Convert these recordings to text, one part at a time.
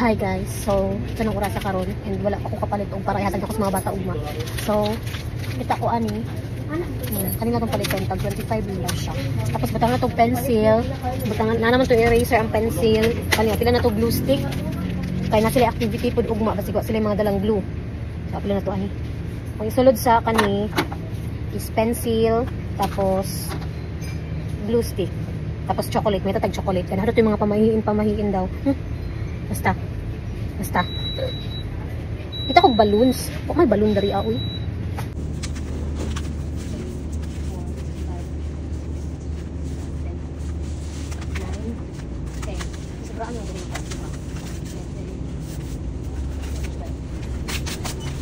Hi guys, so kanang orasa karon and wala pa ko kapalit og para ihatag ako sa mga bata ugma. So kita ko ani, kanina tong paliton, tag 25 lang siya. Tapos butang na tong pencil, butang na naman to eraser ang pencil, kanina pila na to glue stick. Kay na sila activity pud ugma kasi sila yung mga dalang glue. So pila na to ani. Kung isulod sa kani is pencil, tapos glue stick, tapos chocolate, may tatag chocolate. Kanang to yung mga pamahiin, pamahiin daw. Basta. Basta. Kita kog balloons. Oh, may balloon dari ah, uy.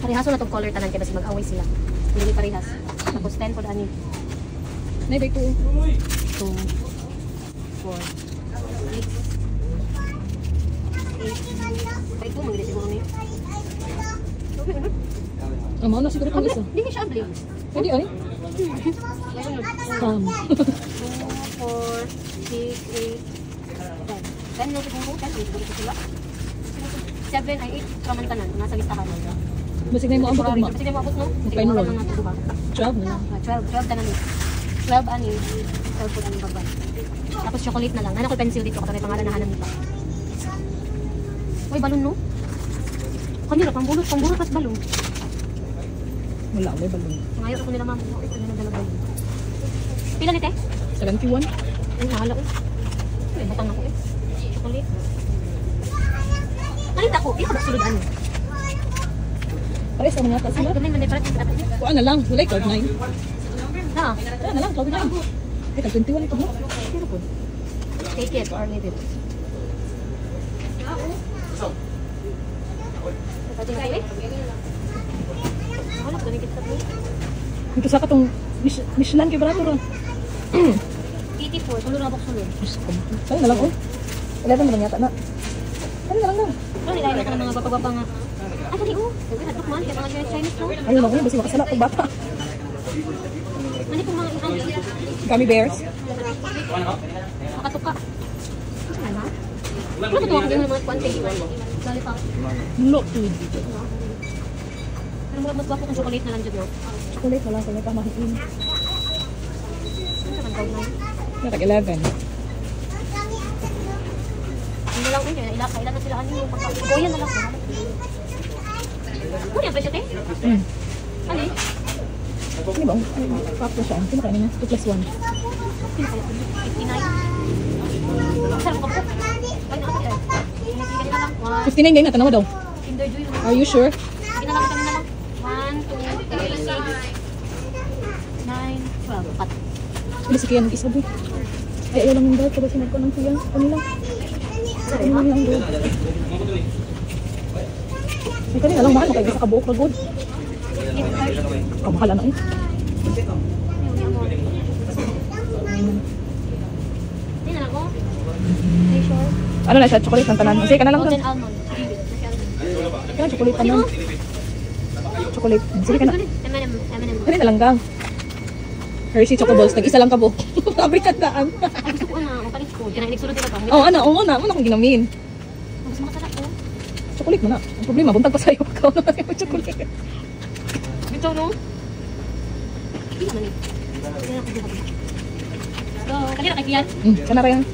Parehaso na tong color tanan kay basi mag-away sila. Hindi parehas. Tapos 10 po ani. 9 by 2. 2 4 6 8 by 2 magili siguro ni. Ang mao na siguro itong isa. Hindi siya abli. Pwede ay. Tam. 2 4 6 8 10. 10 na siguro. 10 siguro sila. 7 ay 8 raman tanan nasa listahan. Basig na mo abot ugma. Basig na mo abot no. Magpa-enroll. Mga 12 na lang. 12, 12 tanan ni. 12 ani, 12 po anong baba. Tapos chocolate na lang. Ano ko pencil dito kasi may pangalan na hanam nito. Uy, balon no? Kanira, pambulot, pambulot pas balon. Wala, may balon. Ngayon ako nila ma'am, ito na dala balon. Pila ni te? 71. Ay, mahala eh. Ay, butang ako eh. Chocolate. Nalit ako, pila ka ba sulod ano? Pares naman yata Ay, sila. gamay man din, parang Kuha na lang, walay cloud 9. Na. Kuha na lang, cloud 9. Ay, tag 21 ito mo. Pero po. Take it or leave it. Pwede na eh. Wala ko ganun kita po. Dito sa katong Michelin kay barato ra. 84, tulo na box sulod. Saan na lang oh. 11 na lang yata na. Ano na lang na. Pero nilain na ka ng mga gwapa-gwapa nga. Ay, dali oh. Sabi, hadlok man. Kaya mga Chinese no? Ayun ako, basta makasala pag bata. Ano itong mga ano? Gummy bears. Makatuka. Ano ha? Ano ba ito ako yung mga kwante? Lollipop. Look, dude. Pero murag mas gwapo kung chocolate na lang dyan, no? Chocolate na lang kung may pamahiin. Ano sa man nine? Tag 11. Ano lang yun, ilan, kailan na sila ano yung pagka... Goya na lang. Ano yung presyo, te? Ano eh? Ano ba? Pop na siya. Sino kaya niya? 2 plus 1. Sino kaya? 59. Sarap ka po. Ay, nakasakit ay. Sige na lang. 1. 59 din na, tanawa daw. Kinder Joy. Are you sure? Sige na lang, kami na lang. 1, 2, 3, 6, 9, 12. Pat. Ano si Kian nag-isa boy? Ay, ayaw lang yung dahil. Kapag sinag ko ng Kian. Ano lang? Ano lang yung Ay, kanina lang, mahal. Makaiba sa kabuok na good. Oh, mahal na eh. Hindi na lang ko. Are you sure? Ano na siya? Chocolate ng tanan. Sige, ka na lang. Golden almond. Kaya chocolate tanan. Chocolate. Sige ka na. M&M. M&M. Kanina lang gang. Hershey Choco Balls. Nag-isa lang ka po. Sabi ka daan. Ay, gusto ko na. Ang palit ko. Kinahilig sulod nila ba? Oo, ano. Oo na. Ano akong ginamin. Gusto makasarap ko. Chocolate mo na. Ang problema, buntag pa sa'yo. Pagkaw na yung chocolate. Bitaw no? Hindi naman eh. Hindi na ako. Let's go. Kanina kay Kian? Kana ra yan.